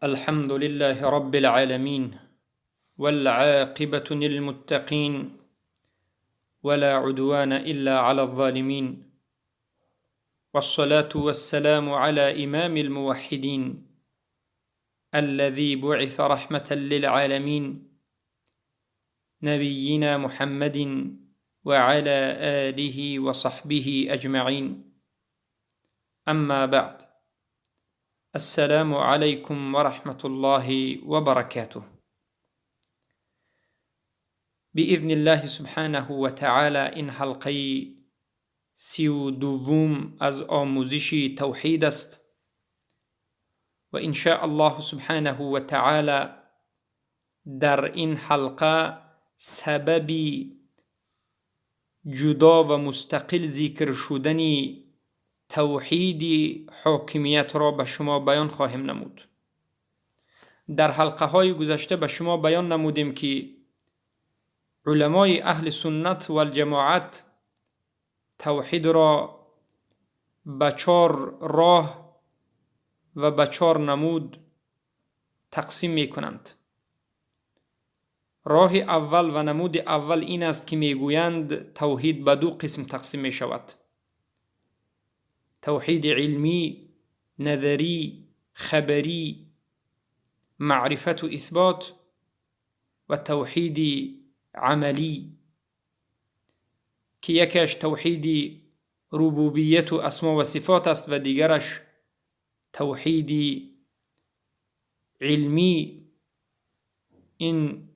الحمد لله رب العالمين، والعاقبة للمتقين، ولا عدوان إلا على الظالمين، والصلاة والسلام على إمام الموحدين الذي بعث رحمة للعالمين، نبينا محمد وعلى آله وصحبه أجمعين. أما بعد، السلام عليكم ورحمة الله وبركاته. بإذن الله سبحانه وتعالى این حلقه 32 از آموزش توحید است و إن شاء الله سبحانه وتعالى در این حلقه سبب جدا و مستقل ذکر شدن توحید حاکمیت را به شما بیان خواهیم نمود. در حلقه های گذشته به شما بیان نمودیم که علمای اهل سنت و الجماعت توحید را به چهار راه و به چهار نمود تقسیم می کنند. راه اول و نمود اول این است که میگویند توحید به دو قسم تقسیم می شود: توحید علمی، نظری، خبری، معرفت و اثبات، و توحید عملی که یکش توحید ربوبیت و اسما و صفات است و دیگرش توحید علمی، این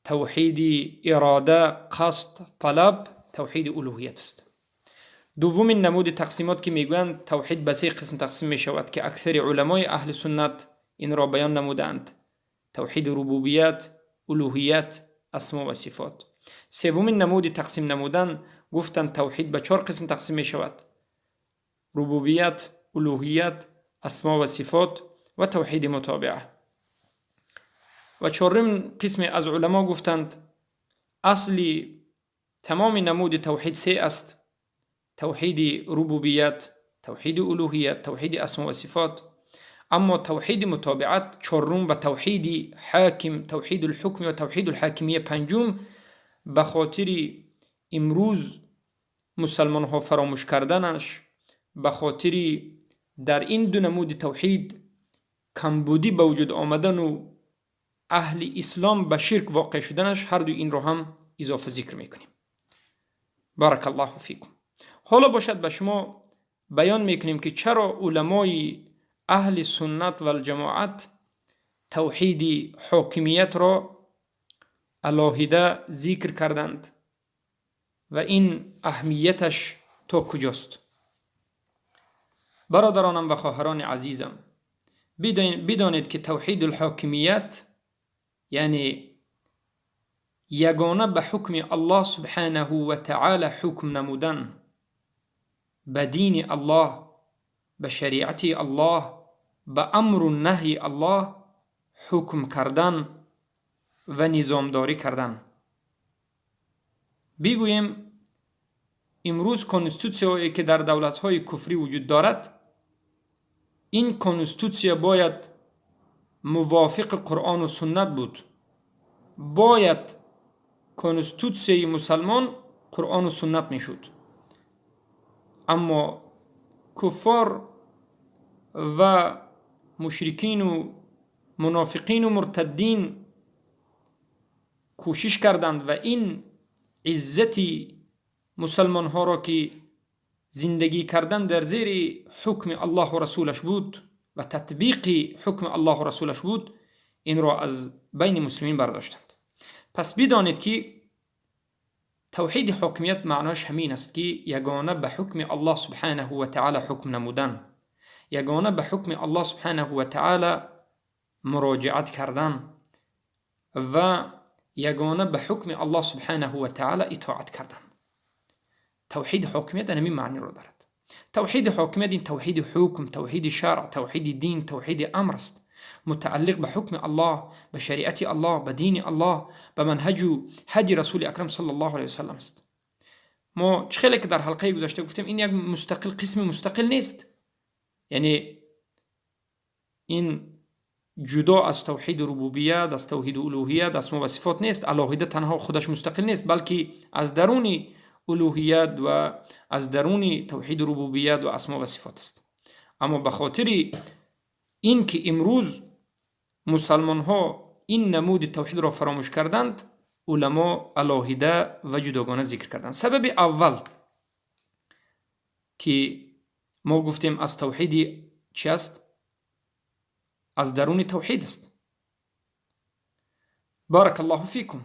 توحید اراده، قصد، طلب، توحید الوهیت است. دومین نمود تقسیمات که میگویند توحید به سه قسم تقسیم می شود که اکثر علمای اهل سنت این را بیان نمودند: توحید ربوبیت، الوهیت، اسما و صفات. سومین نمود تقسیم نمودن، گفتند توحید به چهار قسم تقسیم می شود: ربوبیت، الوهیت، اسما و صفات و توحید متابعه. و چهارم قسم از علما گفتند اصلی تمام نمود توحید سه است: توحید ربوبیت، توحید الوهیت، توحید اسما و صفات. اما توحید متابعت چهارم و توحید حاکم، توحید الحکم و توحید الحاکمیه پنجم، به خاطر امروز مسلمان ها فراموش کردنش، به خاطر در این دو نمود توحید کمبودی به وجود آمدن و اهل اسلام به شرک واقع شدنش، هر دو این رو هم اضافه ذکر میکنیم. بارک الله فیکم. حالا باشد به شما بیان میکنیم که چرا علمای اهل سنت و الجماعت توحید حاکمیت را علاهیده ذکر کردند و این اهمیتش تا کجاست. برادرانم و خواهران عزیزم، بدانید که توحید الحاکمیت یعنی یگانه به حکم الله سبحانه و تعالی حکم نمودن، به دین الله، به شریعت الله، به امر و نهی الله حکم کردن و نظامداری کردن. بگوییم امروز конститутсия که در دولت های کفری وجود دارد، این конститутсия باید موافق قرآن و سنت بود. باید конститутсия ی مسلمان قرآن و سنت میشد، اما کفار و مشرکین و منافقین و مرتدین کوشش کردند و این عزتی مسلمان ها را که زندگی کردن در زیر حکم الله و رسولش بود و تطبیق حکم الله و رسولش بود، این را از بین مسلمین برداشتند. پس بدانید که توحید حاکمیت معناش همین است که یگانه به حکم الله سبحانه و تعالی حکم نمودن، یگانه به حکم الله سبحانه و تعالی مراجعت کردن و یگانه به حکم الله سبحانه و تعالی اطاعت کردن. توحید حاکمیت همین معنی رو دارد. توحید حاکمیت این توحید حکم، توحید شرع، توحید دین، توحید امر است، متعلق به حکم الله، به شریعت الله، به دین الله، به منهج و هدی رسول اکرم صلی الله علیه وسلم است. ما چه خیلی که در حلقه گذشته گفتیم، این یک مستقل قسم مستقل نیست، یعنی این ҷудо аз тавҳиди рубубият, аз тавҳиди улӯҳият, асмо ва сифот нест, алоҳида танҳо худаш мустақил нест, балки аз даруни улӯҳият ва аз даруни тавҳиди рубубият ва асмо ва сифот аст. Аммо ба хотири ин ки имрӯз мусалмонҳо ин намуди тавҳидро фаромӯш карданд, уламо алоҳида ва ҷудогона зикр карданд. Сабаби аввал, ки мо гуфтем, аз тавҳиди чи аст? Аз даруни тавҳид аст. بارك الله فيكم.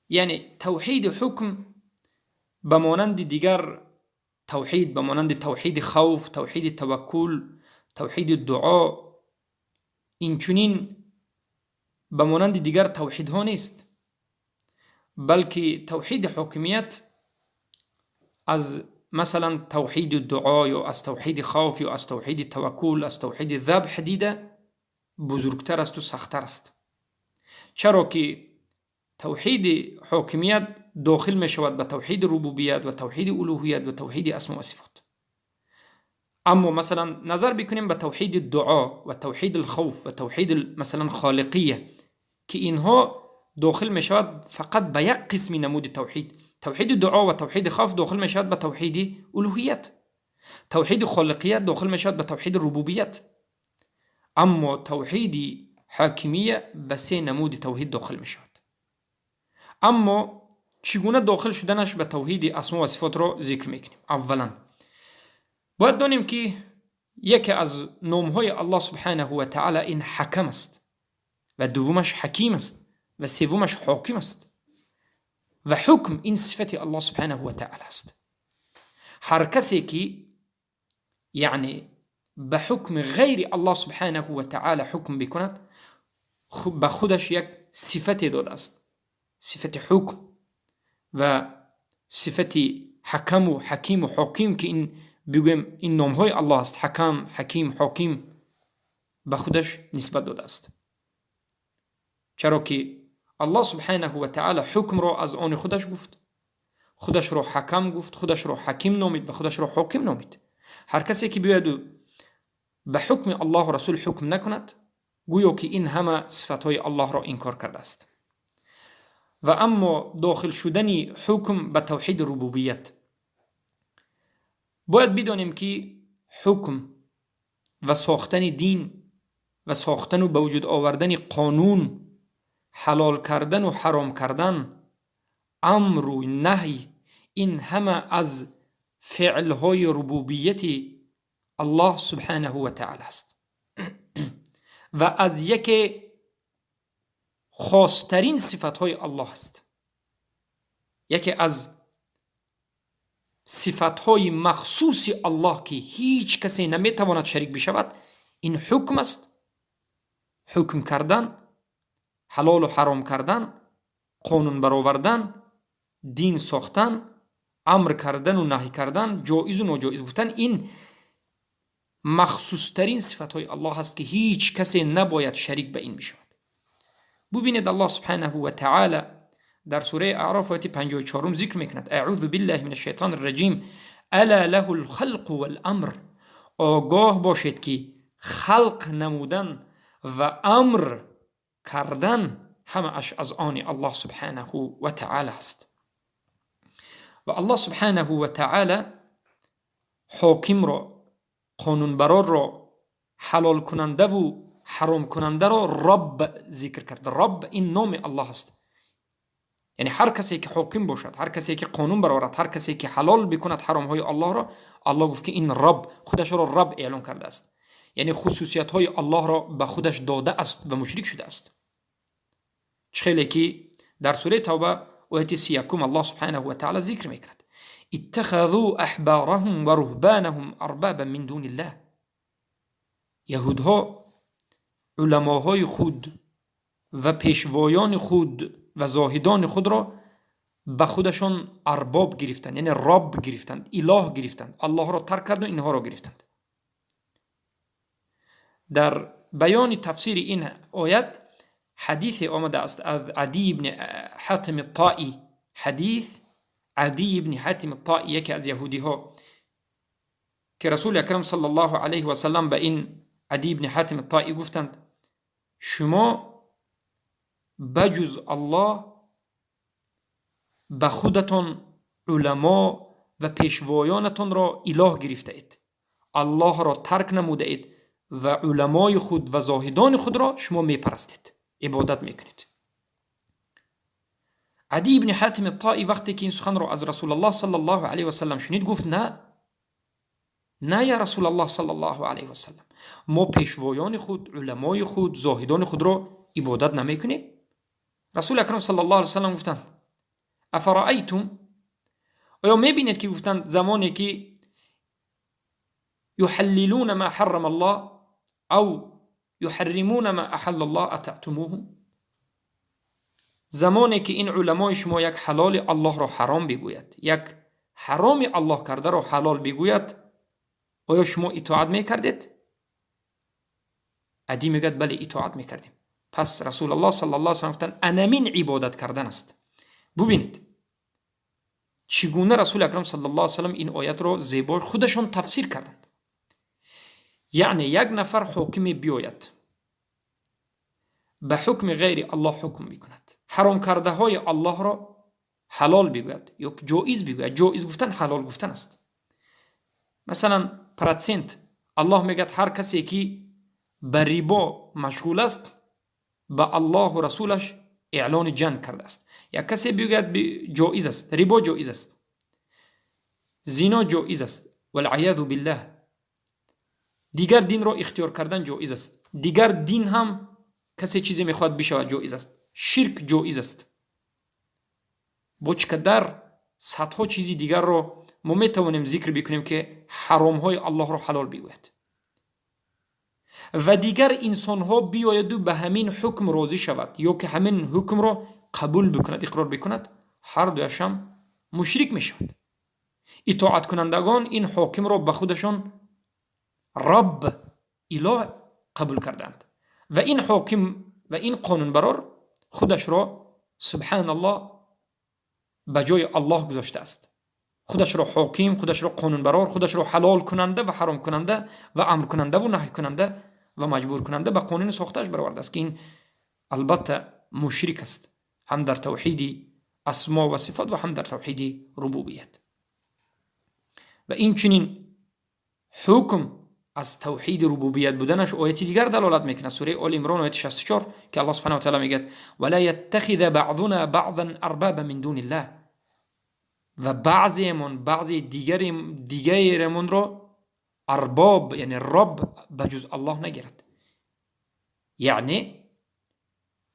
Яъне тавҳиди ҳукм ба монанди дигар тавҳид, ба монанди тавҳиди хавф, тавҳиди таваккул, тавҳиди дуо, инчунин ба монанди дигар тавҳидҳо нест, балки тавҳиди ҳокимият аз масалан тавҳиди дуо ё аз тавҳиди хавф ё аз тавҳиди таваккул, аз тавҳиди забҳ дида бузургтар асту сахттар аст. Чаро ки тавҳиди ҳокимият дохил мешавад ба тавҳиди рубубият ва тавҳиди улӯҳият ва тавҳиди асмо ва сифот. Аммо масалан назар бикунем ба тавҳиди дуо ва тавҳиди хавф ва тавҳиди масалан холиқия, ки инҳо дохил мешавад фақат ба як қисми намуди тавҳид. Тавҳиди дуо ва тавҳиди хавф дохил мешавад ба тавҳиди улӯҳият, тавҳиди холиқият дохил мешавад ба тавҳиди рубубият, аммо тавҳиди ҳокимия ба се намуди тавҳид дохил мешавад. Аммо чӣ гуна дохил шуданаш ба тавҳиди асмо ва сифотро зикр мекунем. Аввалан, бояд донем, ки яке аз номҳои Аллоҳ سبحانه وتعالى ин Ҳакам аст ва дуввумаш Ҳаким аст ва севумаш Ҳоким аст ва ҳукм ин сифати Аллоҳ سبحانه وتعالى аст. Ҳар касе ки, яъне, ба ҳукми ғайри Аллоҳ سبحانه وتعالى ҳукм бикунад, ба худаш як сифате додааст, сифати ҳукм ва сифати Ҳакаму Ҳакиму Ҳоким, ки ин бигӯем, ин номҳои Аллоҳ аст, Ҳакам, Ҳаким, Ҳоким, ба худаш нисбат додааст. Чаро ки Аллоҳ سبحانه وتعالى ҳукмро аз они худаш гуфт, худашро Ҳакам гуфт, худашро Ҳаким номид ва худашро Ҳоким номид. Ҳар касе ки биёяду ба ҳукми Аллоҳу Расул ҳукм накунад, гӯё ки ин ҳама сифатҳои Аллоҳро инкор кардааст. Ва аммо дохил шудани ҳукм ба тавҳиди рубубият, бояд бидонем, ки ҳукм ва сохтани дин ва сохтану ба вуҷуд овардани қонун, ҳалол кардану ҳаром кардан, амру наҳй, ин ҳама аз феълҳои рубубияти Аллоҳ سبحانه وتعالى аст ва аз яке хостарин сифатҳои Аллоҳ аст. Яке аз сифатҳои махсуси Аллоҳ, ки ҳеҷ касе наметавонад шарик бишавад, ин ҳукм аст. Ҳукм кардан, ҳалолу ҳаром кардан, қонун баровардан, дин сохтан, амр кардану наҳй кардан, ҷоизу ноҷоиз гуфтан, ин махсустарин сифатҳои Аллоҳ аст, ки ҳеҷ касе набояд шарик ба ин бишавад. Бубинед, Аллоҳ سبحانه وتعالى дар сураи Аъроф, ояти 54-ум зикр мекунад: أعوذ بالله من الشيطان الرجيم، ألا له الخلق والأمر. Огоҳ бошед, ки халқ намудан ва амр кардан ҳамааш аз они Аллоҳ سبحانه وتعالى аст. Ва Аллоҳ سبحانه وتعالى ҳокимро, қонунбарорро, ҳалолкунандаву ҳаромкунандаро Робб зикр кард. Робб ин номи Аллоҳ аст. Яъне ҳар касе ки ҳоким бошад, ҳар касе ки қонун барорад, ҳар касе ки ҳалол бикунад ҳаромҳои Аллоҳро, Аллоҳ гуфт, ки ин Рабб, худашро Рабб эълон кардааст, яъне хусусиятҳои Аллоҳро ба худаш додааст ва мушрик шудааст. Чӣ хеле ки дар сураи Тавба, ояти 31-ум, Аллоҳ سبحانه وتعالى зикр мекунад: اتخذوا أحبارهم ورهبانهم أربابا من دون الله. Яҳудҳо уламоҳои худ ва пешвоёни худ ва зоҳидони худро ба худашон арбоб гирифтанд, яъне Робб гирифтанд, илоҳ гирифтанд, Аллоҳро тарк карду инҳоро гирифтанд. Дар баёни тафсири ин оят ҳадисе омадааст аз Адӣ ибни Ҳатими Тоӣ. Ҳадис Адӣ ибни Ҳатими Тоӣ, яке аз яҳудиҳо, ки Расули Акрам صلى الله عليه وسلم ба ин Адӣ ибни Ҳатими Тоӣ гуфтанд. Шумо ба ҷуз Аллоҳ ба худатон уламо ва пешвоёнатонро илоҳ гирифтаед, Аллоҳро тарк намудаед ва уламои худ ва зоҳидони худро шумо мепарастед, ибодат мекунед. Адӣ ибни Ҳатим Тоӣ вақте ки ин суханро аз Расулаллоҳ саллаллоҳу алайҳи васаллам шунид, гуфт: на, на, я Расулаллоҳ саллаллоҳу алайҳи васаллам, мо пешвоёни худ, уламои худ, зоҳидони худро ибодат намекунем. Расули акрам саллаллоҳу алайҳи васаллам гуфтанд: афараайтум, оё мебинед ки гуфтанд замоне ки юҳаллилуна ма ҳаррама Аллоҳ ав юҳарримуна ма аҳалла Аллоҳ атаътумуҳум, замоне ки ин уламои шумо як ҳалоли Аллоҳро ҳаром бигӯяд, як ҳароми Аллоҳ кардаро ҳалол бигӯяд, оё шумо итоат мекардед? Адӣ мегӯяд: бале, итоат мекардем. Пас Расулаллоҳ саллаллоҳу алайҳи васаллам гуфтанд: анамин ибодат кардан аст. Бубинед, чӣ гуна Расули акрам саллаллоҳу алайҳи васаллам ин оятро зебо худашон тафсир карданд. Яъне як нафар ҳокиме биёяд, ба ҳукми ғайри Аллоҳ ҳукм бикунад, ҳаромкардаҳои Аллоҳро ҳалол бигӯяд ё ҷоиз бигӯяд. Ҷоиз гуфтан ҳалол гуфтан аст. Масалан, процент. Аллоҳ мегӯяд: ҳар касе ки ба рибо машғул аст, ба Аллоҳу расулаш эълони ҷанг кардааст. Як касе бигӯяд: ҷоиз аст, рибо ҷоиз аст, зино ҷоиз аст, валъаязу биллаҳ, дигар динро ихтиёр кардан ҷоиз аст, дигар дин ҳам касе чизе мехоҳад бишавад ҷоиз аст, ширк ҷоиз аст, бо чӣ қадар садҳо чизи дигарро мо метавонем зикр бикунем, ки ҳаромҳои Аллоҳро ҳалол бигӯяд ва дигар инсонҳо биёяду ба ҳамин ҳукм розӣ шавад ё ки ҳамин ҳукмро қабул бикунад, иқрор бикунад, ҳар дуяшам мушрик мешавад. Итоаткунандагон ин ҳокимро ба худашон Рабб, илоҳ қабул карданд ва ин ҳоким ва ин қонунбарор худашро, субҳаналлоҳ, ба ҷои Аллоҳ гузоштааст. Худашро ҳоким, худашро қонунбарор, худашро ҳалолкунанда ва ҳаромкунанда ва амркунандаву наҳйкунанда ва маҷбуркунанда ба қонуни сохтааш баровардааст, ки ин албатта мушрик аст ҳам дар тавҳиди асмо ва сифот ва ҳам дар тавҳиди рубубият. Ва инчунин ҳукм аз тавҳиди рубубият буданаш ояти дигар далолат мекунад, сураи Оли Имрон, ояти 64, ки Аллоҳ субҳана ва таала мегӯяд: вала яттахиза баъзуна баъзан арбаба мин дуниллаҳ, ва баъзеемон баъзе дигаремонро арбоб, яъне Рабб, ба ҷуз Аллоҳ нагирад. Яъне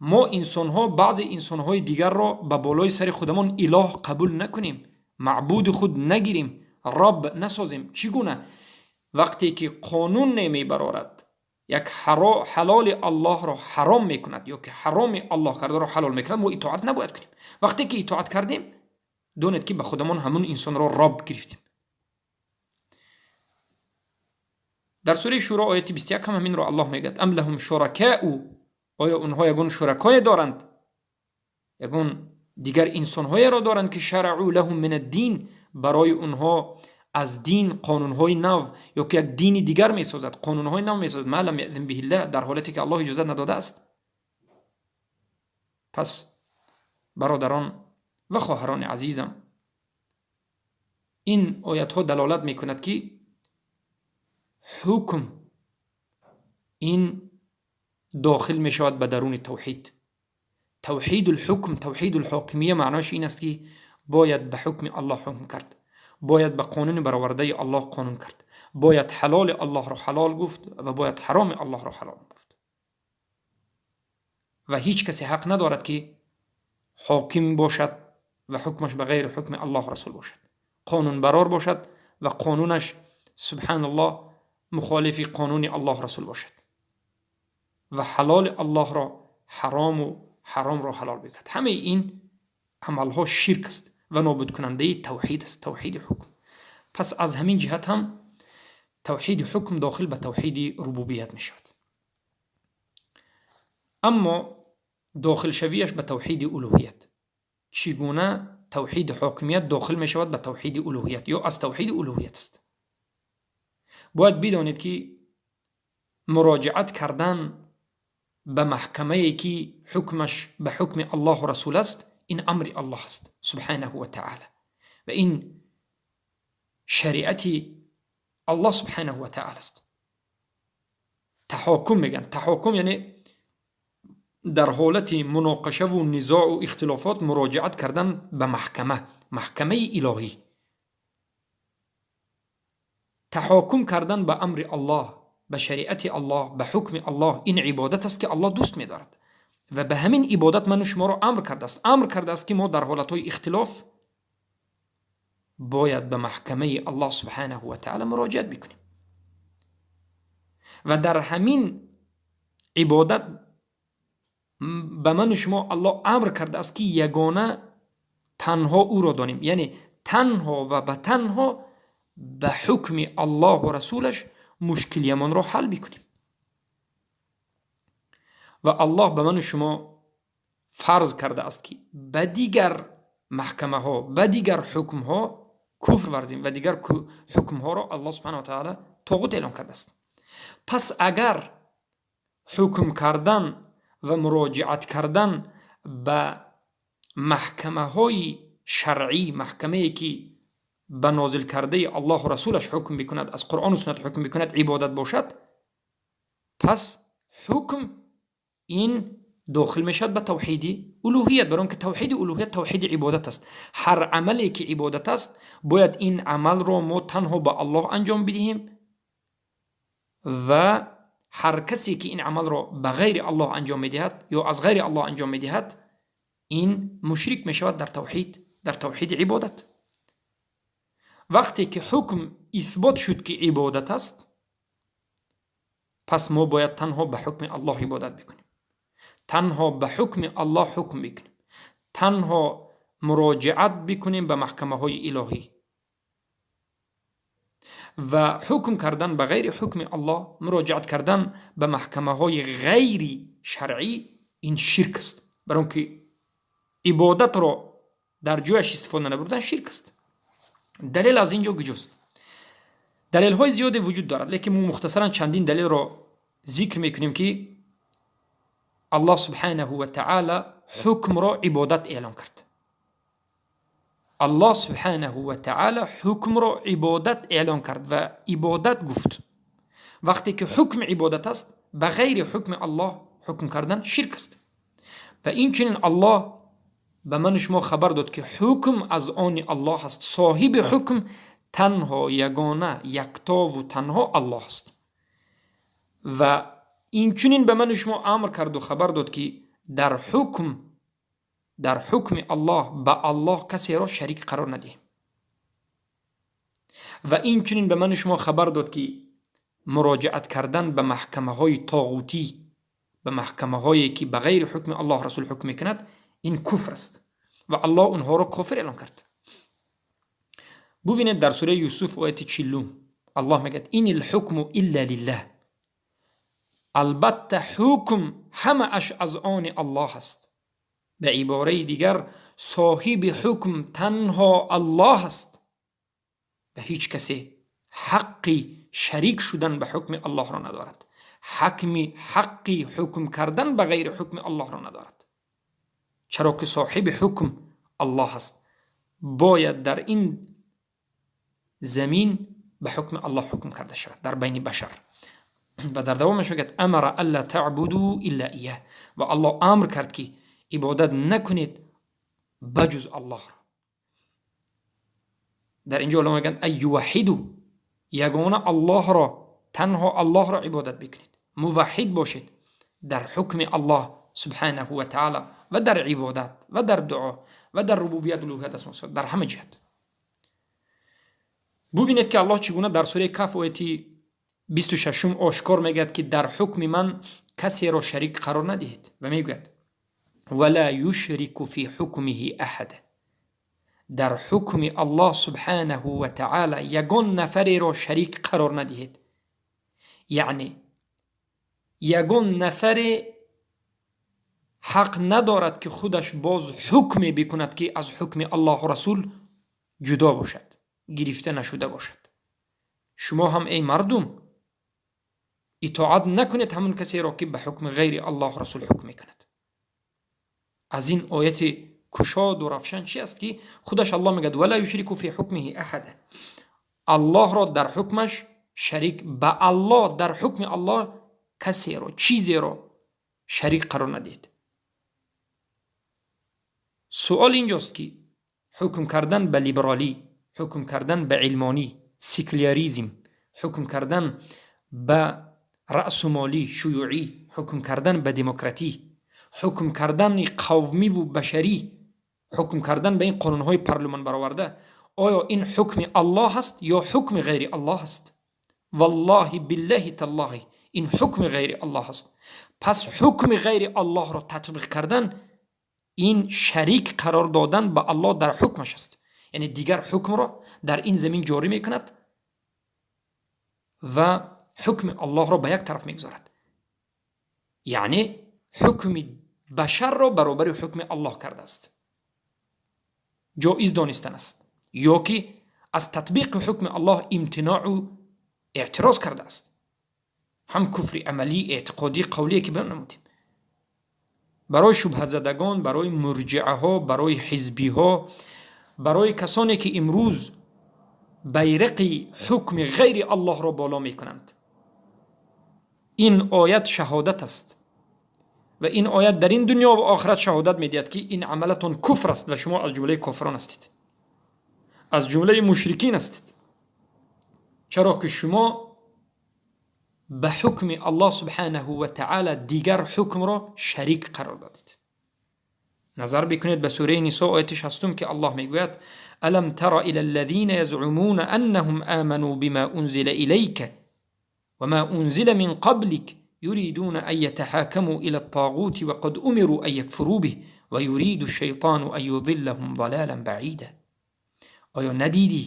мо инсонҳо баъзе инсонҳои дигарро ба болои сари худамон илоҳ қабул накунем, маъбуди худ нагирем, Рабб насозем. Чӣ гуна? Вақте ки қонун мебарорад, як ҳалоли Аллоҳро ҳаром мекунад ё ки ҳароми Аллоҳ кардаро ҳалол мекунад, мо итоат набояд кунем. Вақте ки итоат кардем, донед, ки ба худамон ҳамун инсонро Рабб гирифтем. Дар сураи Шуро, ояти 21 ҳам ҳаминро Аллоҳ мегӯяд: ам лаҳум шуракаъу, оё онҳо ягон шуракое доранд, ягон дигар инсонҳоеро доранд, ки шараъу лаҳум мин аддин, барои онҳо аз дин қонунҳои нав ё ки як дини дигар месозад, қонунҳои нав месозад, ма лам яъзин биҳиллаҳ, дар ҳолате ки Аллоҳ иҷозат надодааст. Пас, бародарон ва хоҳарони азизам, ин оятҳо далолат мекунад, ки ҳукм ин дохил мешавад ба даруни тавҳид. Тавҳидулҳукм, тавҳидулҳокимия маънояш ин аст, ки бояд ба ҳукми Аллоҳ ҳукм кард, бояд ба қонуни баровардаи Аллоҳ қонун кард, бояд ҳалоли Аллоҳро ҳалол гуфт ва бояд ҳароми Аллоҳро ҳалол гуфт. Ва ҳеҷ касе ҳақ надорад, ки ҳоким бошад ва ҳукмаш ба ғайри ҳукми Аллоҳ расул бошад, қонунбарор бошад ва қонунаш, субҳаналлоҳ, мухолифи қонуни Аллоҳ расул бошад ва ҳалоли Аллоҳро ҳарому ҳаромро ҳалол бигӯяд. Ҳамаи ин амалҳо ширк аст ва нобудкунандаи тавҳид аст, тавҳиди ҳукм. Пас аз ҳамин ҷиҳат ҳам тавҳиди ҳукм дохил ба тавҳиди рубубият мешавад. Аммо дохилшавияш ба тавҳиди улӯҳият чӣ гуна? Тавҳиди ҳокимият дохил мешавад ба тавҳиди улӯҳият ё аз тавҳиди улӯҳият аст? Бояд бидонед, ки муроҷиат кардан به محکمه که حکمش به حکم الله و رسول است، این امر الله است سبحانه و تعالی و این شریعت الله سبحانه و تعالی است. تحاکم میگن. تحاکم یعنی در حالت مناقشه و نزاع و اختلافات مراجعت کردن به محکمه، محکمه الهی. تحاکم کردن به امر الله، به شریعت الله، به حکم الله، این عبادت است که الله دوست می‌دارد و به همین عبادت من و شما را امر کرده است. امر کرده است که ما در حالت‌های اختلاف باید به محکمه الله سبحانه و تعالی مراجعت بکنیم و در همین عبادت به من و شما الله امر کرده است که یگانه تنها او را دانیم، یعنی تنها و به تنها به حکم الله و رسولش مشکلیمان را حل بکنیم. و الله به من و شما فرض کرده است که به دیگر محکمه ها، به دیگر حکم ها کفر ورزیم و دیگر حکم ها را الله سبحانه و تعالی طاغوت اعلام کرده است. پس اگر حکم کردن و مراجعت کردن به محکمه های شرعی، محکمه که به نازل کرده الله و رسولش حکم بکند، از قرآن و سنت حکم بکند، عبادت باشد، پس حکم این داخل میشد به توحید الوهیت، برای که توحید الوهیت توحید عبادت است. هر عملی که عبادت است باید این عمل را ما تنها به الله انجام بدهیم و هر کسی که این عمل را به غیر الله انجام میدهد یا از غیر الله انجام میدهد، این مشرک میشود در توحید، در توحید عبادت. وقتی که حکم اثبات شد که عبادت است، پس ما باید تنها به حکم الله عبادت بکنیم، تنها به حکم الله حکم بکنیم، تنها مراجعت بکنیم به محکمه های الهی و حکم کردن به غیر حکم الله، مراجعت کردن به محکمه های غیر شرعی، این شرک است. برای اینکه عبادت را در جایش استفاده نبردن شرک است. دلیل از اینجا کجاست؟ دلیل های زیادی وجود دارد، لیکن ما مختصرا چندین دلیل را ذکر میکنیم که الله سبحانه و تعالی حکم را عبادت اعلام کرد. الله سبحانه و تعالی حکم را عبادت اعلام کرد و عبادت گفت. وقتی که حکم عبادت است، به غیر حکم الله حکم کردن شرک است. و این چنین الله به من شما خبر داد که حکم از آن الله است. صاحب حکم تنها، یگانه، یکتا و تنها الله است. و این چنین به من شما امر کرد و خبر داد که در حکم الله به الله کسی را شریک قرار ندهیم. و این چنین به من شما خبر داد که مراجعت کردن به محکمه های طاغوتی، به محکمه هایی که به غیر حکم الله رسول حکم میکند، این کفر است و الله اونها را کافر اعلام کرد. ببینید در سوره یوسف آیت 40 الله میگه این الحکم الا لله، البته حکم همه اش از آن الله است. به عباره دیگر صاحب حکم تنها الله است و هیچ کسی حقی شریک شدن به حکم الله را ندارد، حقی حکم کردن به غیر حکم الله را ندارد، چرا که صاحب حکم الله است. باید در این زمین به حکم الله حکم کرده شود در بین بشر. و در دوامش میگه امر الا تعبدوا الا ایاه، و الله امر کرد که عبادت نکنید بجز الله را. در اینجا علما میگن ای یوحدوا، یگانه الله را، تنها الله را عبادت بکنید، موحد باشید در حکم الله سبحانه و تعالی و در عبادت و در دعا و در ربوبیت و الوهیت اسما صفات، در همه جهت. ببینید که الله چگونه در سوره کهف آیه 26 آشکار میگوید که در حکم من کسی را شریک قرار ندهید و میگوید ولا یشرک فی حکمه احد، در حکم الله سبحانه و تعالی یگان نفری را شریک قرار ندهید. یعنی یگان نفری حق ندارد که خودش باز حکم بکند که از حکم الله و رسول جدا باشد، گرفته نشده باشد. شما هم ای مردم Итоат накунед ҳамон касеро, ки ба ҳукми ғайри Аллоҳ, Расул ҳукм мекунад. Аз ин ояти кушоду равшан чи аст, ки худаш Аллоҳ мегӯяд: ولا يشركوا في حكمه أحدا. Аллоҳро дар ҳукмаш шарик, ба Аллоҳ дар ҳукми Аллоҳ касеро, чизеро шарик қарор надиҳед. Суол инҷост, ки ҳукм кардан ба либералӣ, ҳукм кардан ба илмонӣ, секуляризм, ҳукм кардан ба раъсумолӣ, шуюӣ, ҳукм кардан ба демократӣ, ҳукм кардани қавмиву башарӣ, ҳукм кардан ба ин қонунҳои парлумон бароварда, оё ин ҳукми Аллоҳ аст ё ҳукми ғайри Аллоҳ аст? Валлоҳи, биллаҳи, таллоҳи, ин ҳукми ғайри Аллоҳ аст. Пас ҳукми ғайри Аллоҳро татбиқ кардан, ин шарик қарор додан ба Аллоҳ дар ҳукмаш аст, яъне дигар ҳукмро дар ин замин ҷорӣ мекунад ва ҳукми Аллоҳро ба як тараф мегузорад, яъне ҳукми башарро баробари ҳукми Аллоҳ кардааст, ҷоиз донистан аст ё ки аз татбиқи ҳукми Аллоҳ имтиноъу эътироз кардааст. Ҳам куфри амалӣ, эътиқодӣ, қавлие, ки баён намудем. Барои шубҳазадагон, барои мурҷиаҳо, барои ҳизбиҳо, барои касоне, ки имрӯз байрақи ҳукми ғайри Аллоҳро боло мекунанд, ин оят шаҳодат аст ва ин оят дар ин дунё ва охират шаҳодат медиҳад, ки ин амалатон куфр аст ва шумо аз ҷумлаи кофирон ҳастед, аз ҷумлаи мушрикин ҳастед, чаро ки шумо ба ҳукми Аллоҳ سبحانه وتعالى дигар ҳукмро шарик қарор додед. Назар бикунед ба сураи Нисо, ояти 60-ум, ки Аллоҳ мегӯяд: ألم تر إلى الذين يزعمون أنهم آمنوا بما أنزل إليك وما أنزل من قبلك يريدون أن يتحاكموا إلى الطاغوت وقد أمروا أن يكفروا به ويريد الشيطان أن يضلهم ضلالا بعيدا. Оё надидӣ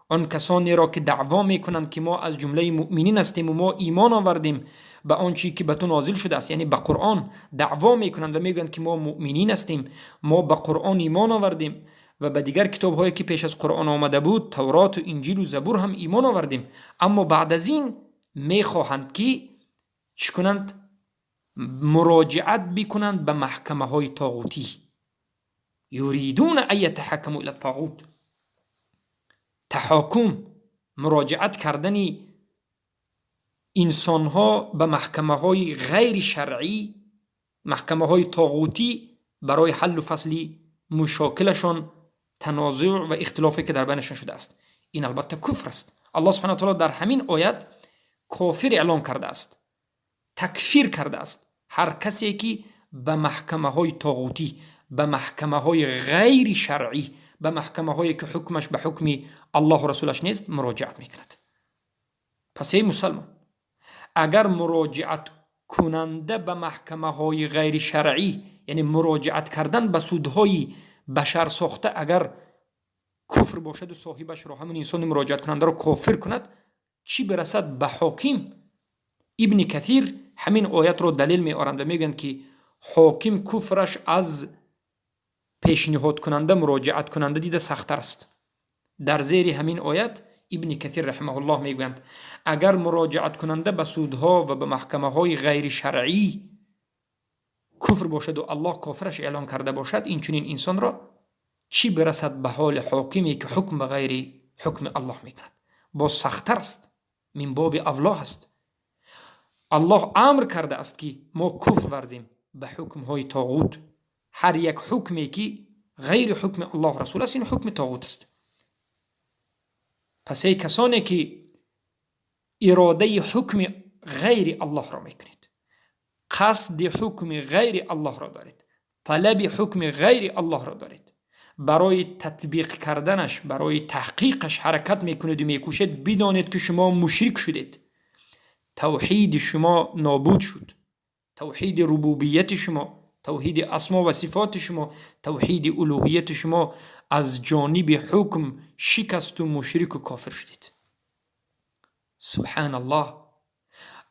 он касонеро, ки даъво мекунанд, ки мо аз ҷумлаи муъминин ҳастему мо имон овардем ба он чӣ ки ба ту нозил шудааст, яъне ба Қуръон даъво мекунанд ва мегӯянд, ки мо муъминин ҳастем, мо ба Қуръон имон овардем ва ба дигар китобҳое, ки пеш аз Қуръон омада буд, Тавроту Инҷилу Забур ҳам имон овардем, аммо баъд аз ин мехоҳанд, ки чӣ кунанд? Муроҷиат бикунанд ба маҳкамаҳои тоғутӣ. يريدون أن يتحاكموا إلى الطاغوت. تحاکم، муроҷиат кардани инсонҳо ба маҳкамаҳои ғайри шаръӣ, маҳкамаҳои тоғутӣ барои ҳаллу фасли мушокилашон, танозӯъ ва ихтилофе, ки дар байнашон шудааст, ин албатта куфр аст. Аллоҳ سبحانه وتعالى дар ҳамин оят кофир эълон кардааст, такфир кардааст ҳар касе, ки ба маҳкамаҳои тоғутӣ, ба маҳкамаҳои ғайри шаръӣ, ба маҳкамаҳое, ки ҳукмаш ба ҳукми Аллоҳу Расулаш нест, муроҷиат мекунад. Пас эй мусалмон, агар муроҷиаткунанда ба маҳкамаҳои ғайри шаръӣ, яъне муроҷиат кардан ба судҳои башарсохта, агар куфр бошаду соҳибашро, ҳамон инсони муроҷиаткунандаро кофир кунад, чӣ бирасад ба ҳоким? Ибни Катир ҳамин оятро далел меоранд ва мегӯянд, ки ҳоким куфраш аз пешниҳодкунанда, муроҷиаткунанда дида сахттар аст. Дар зери ҳамин оят Ибни Катир رحمه الله мегӯянд: агар муроҷиаткунанда ба судҳо ва ба маҳкамаҳои ғайришаръӣ куфр бошаду Аллоҳ кофираш эълон карда бошад инчунин инсонро, чӣ бирасад ба ҳоли ҳокиме, ки ҳукм ба ғайри ҳукми Аллоҳ мекунад? Боз сахттар аст, من باب أولى аст. Аллоҳ амр кардааст, ки мо куфр варзем ба ҳукмҳои тоғут. Ҳар як ҳукме, ки ғайри ҳукми Аллоҳ, Расул аст, ин ҳукми тоғут аст. Пас эй касоне, ки иродаи ҳукми ғайри Аллоҳро мекунед, қасди ҳукми ғайри Аллоҳро доред, талаби ҳукми ғайри Аллоҳро доред, барои татбиқ карданаш, барои таҳқиқаш ҳаракат мекунеду мекӯшед, бидонед, ки шумо мушрик шудед, тавҳиди шумо нобуд шуд, тавҳиди рубубияти шумо, тавҳиди асмо ва сифоти шумо, тавҳиди улӯҳияти шумо аз ҷониби ҳукм шикасту мушрику кофир шудед. سبحان الله.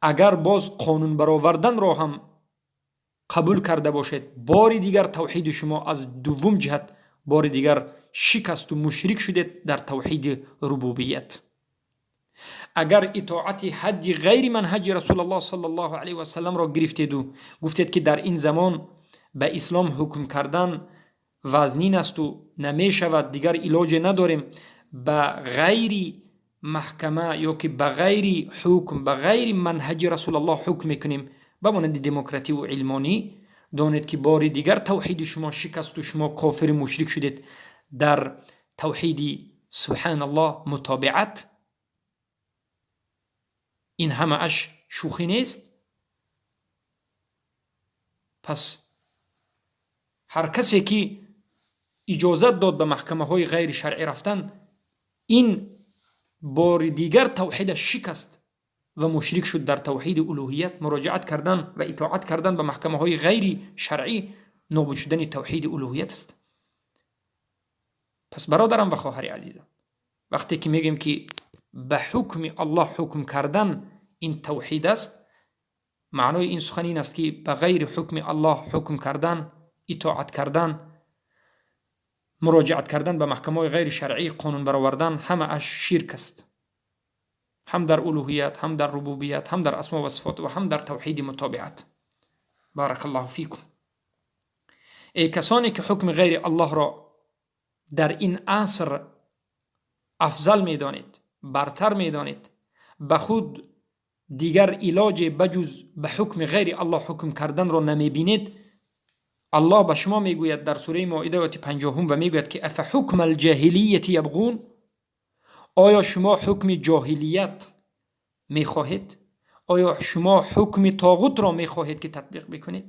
Агар боз қонун бароварданро ҳам қабул карда бошед, бори дигар тавҳиди шумо аз дуввум ҷиҳат бори дигар шикасту мушрик шудед дар тавҳиди рубубият. Агар итоати ҳадди ғайри манҳаҷи Расулаллоҳ саллаллоҳу алайҳи васалламро гирифтеду гуфтед, ки дар ин замон ба ислом ҳукм кардан вазнин асту намешавад, дигар илоҷе надорем, ба ғайри маҳкама ё ки ба ғайри ҳукм, ба ғайри манҳаҷи Расулаллоҳ ҳукм мекунем, ба монанди демокративу илмонӣ, донед, ки бори дигар тавҳиди шумо шикасту шумо кофири мушрик шудед дар тавҳиди субҳаналлоҳ мутобиат. Ин ҳамааш шӯхӣ нест. Пас ҳар касе ки иҷозат дод ба маҳкамаҳои ғайри шаръӣ рафтан, ин бори дигар тавҳидаш шикаст ва мушрик шуд дар тавҳиди улӯҳият. Муроҷиат кардан ва итоат кардан ба маҳкамаҳои ғайри шаръӣ нобуд шудани тавҳиди улӯҳият аст. Пас, бародарам ва хоҳари азизам, вақте ки мегӯем, ки ба ҳукми Аллоҳ ҳукм кардан ин тавҳид аст, маънои ин сухан ин аст, ки ба ғайри ҳукми Аллоҳ ҳукм кардан, итоат кардан, муроҷиат кардан ба маҳкамаҳои ғайри шаръӣ, қонун баровардан, ҳамааш ширк аст, ҳам дар улӯҳият, ҳам дар рубубият, ҳам дар асмо ва сифот ва ҳам дар тавҳиди мутобиат. Баракаллоҳу фикум. Эй касоне ки ҳукми ғайри Аллоҳро дар ин аср афзал медонед, бартар медонед, ба худ дигар илоҷе ба ҷуз ба ҳукми ғайри Аллоҳ ҳукм карданро намебинед, Аллоҳ ба шумо мегӯяд дар сураи Моида, ояти 50-ум, ва мегӯяд, ки أفحكم الجاهلية يبغون. Оё шумо ҳукми ҷоҳилият мехоҳед? Оё шумо ҳукми тоғутро мехоҳед, ки татбиқ бикунед?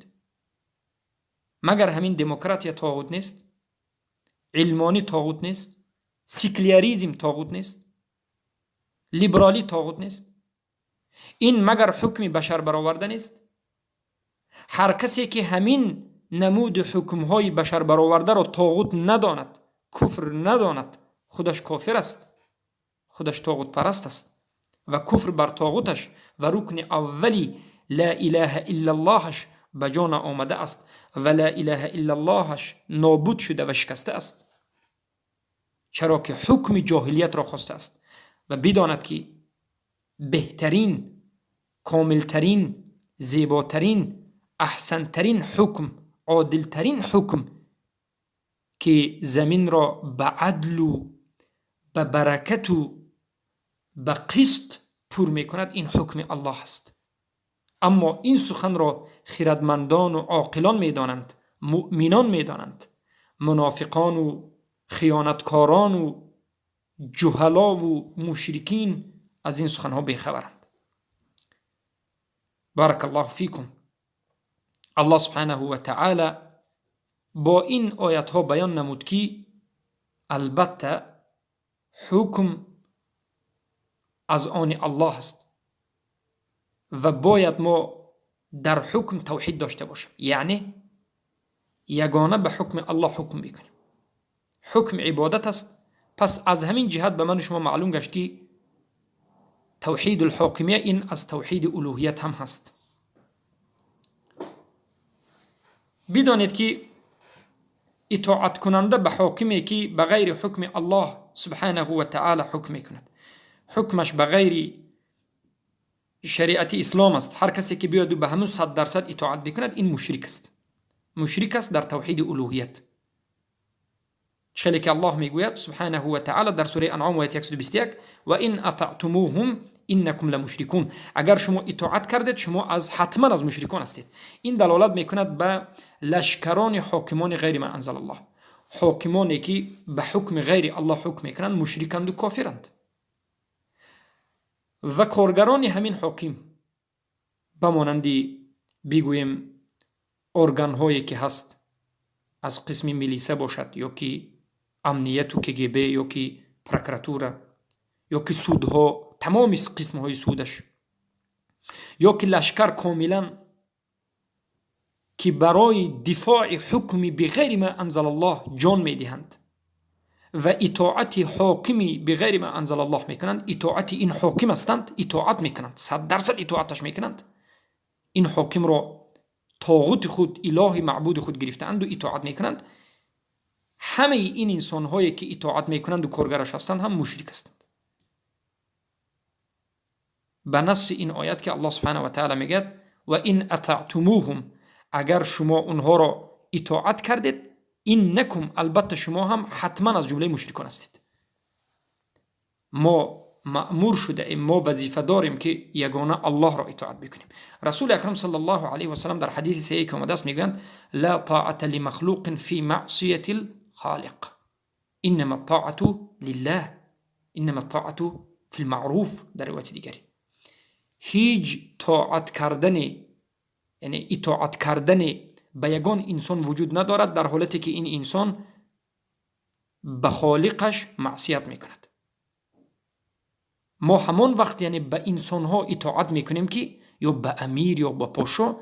Магар ҳамин демократия тоғут нест? Илмонӣ тоғут нест? Секуляризм тоғут нест? Либералӣ тоғут нест? Ин магар ҳукми башар бароварда нест? Ҳар касе ки ҳамин намуди ҳукмҳои башар баровардаро тоғут надонад, куфр надонад, худаш кофир аст, худаш тоғутпараст аст ва куфр бар тоғуташ ва рукни аввали ла илаҳа иллаллоҳаш ба ҷо наомада аст ва ла илаҳа иллаллоҳаш нобуд шуда ва шикаста аст, чаро ки ҳукми ҷоҳилиятро хостааст. Ва бидонад, ки беҳтарин, комилтарин, зеботарин, аҳсантарин ҳукм, одилтарин ҳукм, ки заминро ба адлу ба баракату ба қист пур мекунад, ин ҳукми Аллоҳ аст. Аммо ин суханро хирадмандону оқилон медонанд, муъминон медонанд. Мунофиқону хиёнаткорону ҷуҳалову мушрикин аз ин суханҳо бехабаранд. بارك الله فيكم. Аллоҳ سبحانه وتعالى бо ин оятҳо баён намуд, ки албатта ҳукм аз они Аллоҳ аст ва бояд мо дар ҳукм тавҳид дошта бошем, яъне ягона ба ҳукми Аллоҳ ҳукм бикунем. Ҳукм ибодат аст. Пас аз ҳамин ҷиҳат ба ману шумо маълум гашт, ки توحيد الحاکمیه ин аз тавҳиди улӯҳият ҳам ҳаст. Бидонед, ки итоаткунанда ба ҳокиме, ки ба ғайри ҳукми Аллоҳ سبحانه وتعالى ҳукм мекунад, ҳукмаш ба ғайри шариати ислом аст, ҳар касе ки биёду ба ҳамун 100% итоат бикунад, ин мушрик аст, мушрик аст дар тавҳиди улӯҳият. Чхеле ки Аллоҳ мегӯяд سبحانه وتعالى дар сураи Анъом, ояти 121: وإن أطعتموهم إنكم لمشركون. Агар шумо итоат кардед, шумо аз ҳатман аз мушрикон ҳастед. Ин далолат мекунад ба лашкарони ҳокимони ғайри ما أنزل الله. Ҳокимоне ки ба ҳукми ғайри Аллоҳ ҳукм мекунанд, мушриканду кофиранд ва коргарони ҳамин ҳоким, ба монанди, бигӯем, органҳое ки ҳаст, аз қисми милиса бошад ё ки амнияту КГБ ё ки прокуратура ё ки судҳо, тамоми қисмҳои судаш, ё ки лашкар комилан, ки барои дифои ҳукми بغير ما أنزل الله ҷон медиҳанд ва итоати ҳокими بغير ما أنزل الله мекунанд, итоати ин ҳоким ҳастанд, итоат мекунанд, 100% итоаташ мекунанд, ин ҳокимро тоғути худ, илоҳи маъбуди худ гирифтаанду итоат мекунанд, ҳамаи ин инсонҳое ки итоат мекунанду коргараш ҳастанд, ҳам мушрик ҳастанд. به نص این آیت که الله سبحانه و تعالی میگه و این اطعتموهم، اگر شما اونها را اطاعت کردید، انکم، البته شما هم حتما از جمله مشرکان هستید. ما مأمور شده ایم، ما وظیفه داریم که یگانه الله را اطاعت بکنیم. رسول اکرم صلی الله علیه و سلم در حدیث صحیح که آمده است میگویند لا طاعة لمخلوق فی معصیة الخالق، انما الطاعة لله، انما الطاعة فی المعروف. در روایت دیگری هیچ طاعت کردن، یعنی اطاعت کردن به یگان انسان وجود ندارد در حالتی که این انسان به خالقش معصیت میکند. ما همان وقت یعنی به انسان ها اطاعت میکنیم که یا به امیر یا به پاشا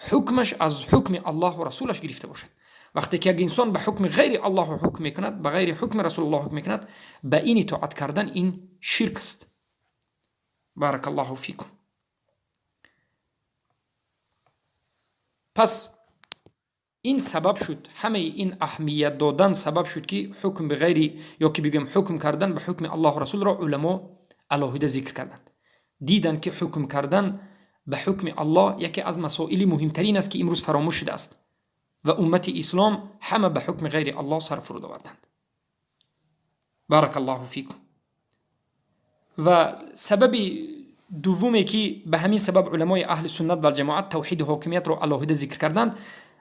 حکمش از حکم الله و رسولش گرفته باشد. وقتی که یک انسان به حکم غیر الله حکم میکند، به غیر حکم رسول الله حکم میکند، به این اطاعت کردن این شرک است. بارک الله فیکم. پس این سبب شد، همه این اهمیت دادن سبب شد که حکم به غیری یا که بگیم حکم کردن به حکم الله و رسول را علما علاهده ذکر کردند. دیدن که حکم کردن به حکم الله یکی از مسائل مهمترین است که امروز فراموش شده است و امت اسلام همه به حکم غیر الله سر فرود آوردند. بارک الله فیکم. و سبب دومی که به همین سبب علمای اهل سنت و جماعت توحید حاکمیت را علاهده ذکر کردند،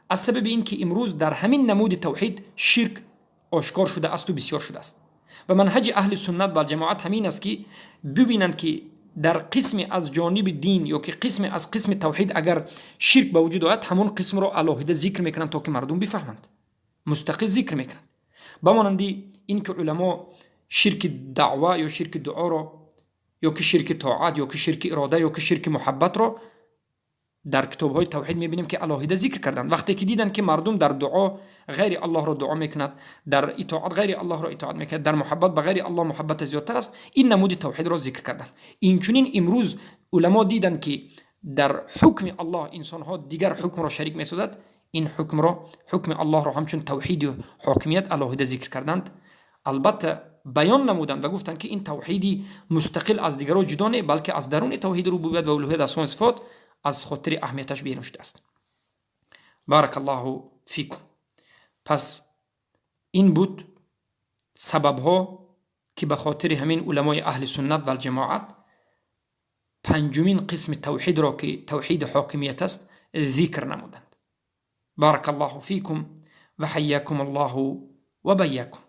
از سبب این که امروز در همین نمود توحید شرک آشکار شده است و بسیار شده است. و منهج اهل سنت و جماعت همین است که ببینند که در قسم از جانب دین یا که قسم از قسم توحید اگر شرک به وجود آید، همون قسم را علاهده ذکر میکنند تا که مردم بفهمند، مستقل ذکر میکنند. به مانند این که علما شرک دعوا یا شرک دعا را یا که شرک طاعت یا که شرک اراده یا که شرک محبت را در کتاب های توحید میبینیم که علاهده ذکر کردند. وقتی که دیدن که مردم در دعا غیر الله را دعا میکند، در اطاعت غیر الله را اطاعت میکند، در محبت به غیر الله محبت زیادتر است، این نمود توحید را ذکر کردند. اینچنین امروز علما دیدن که در حکم الله انسان ها دیگر حکم را شریک میسازد، این حکم را، حکم الله را همچون توحید و حاکمیت علاهده ذکر کردند. البته بیان نمودند و گفتند که این توحیدی مستقل از دیگران جدا نه، بلکه از درون توحید ربوبیت و الوهیت اسما صفات از خاطر اهمیتش بیرون شده است. بارک الله فیکم. پس این بود سبب ها که به خاطر همین علمای اهل سنت و الجماعت پنجمین قسم توحید را که توحید حاکمیت است ذکر نمودند. بارک الله فیکم و حیاکم الله و بیاکم.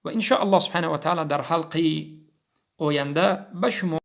و ان شاء الله سبحانه و تعالی در حلقه آینده به شما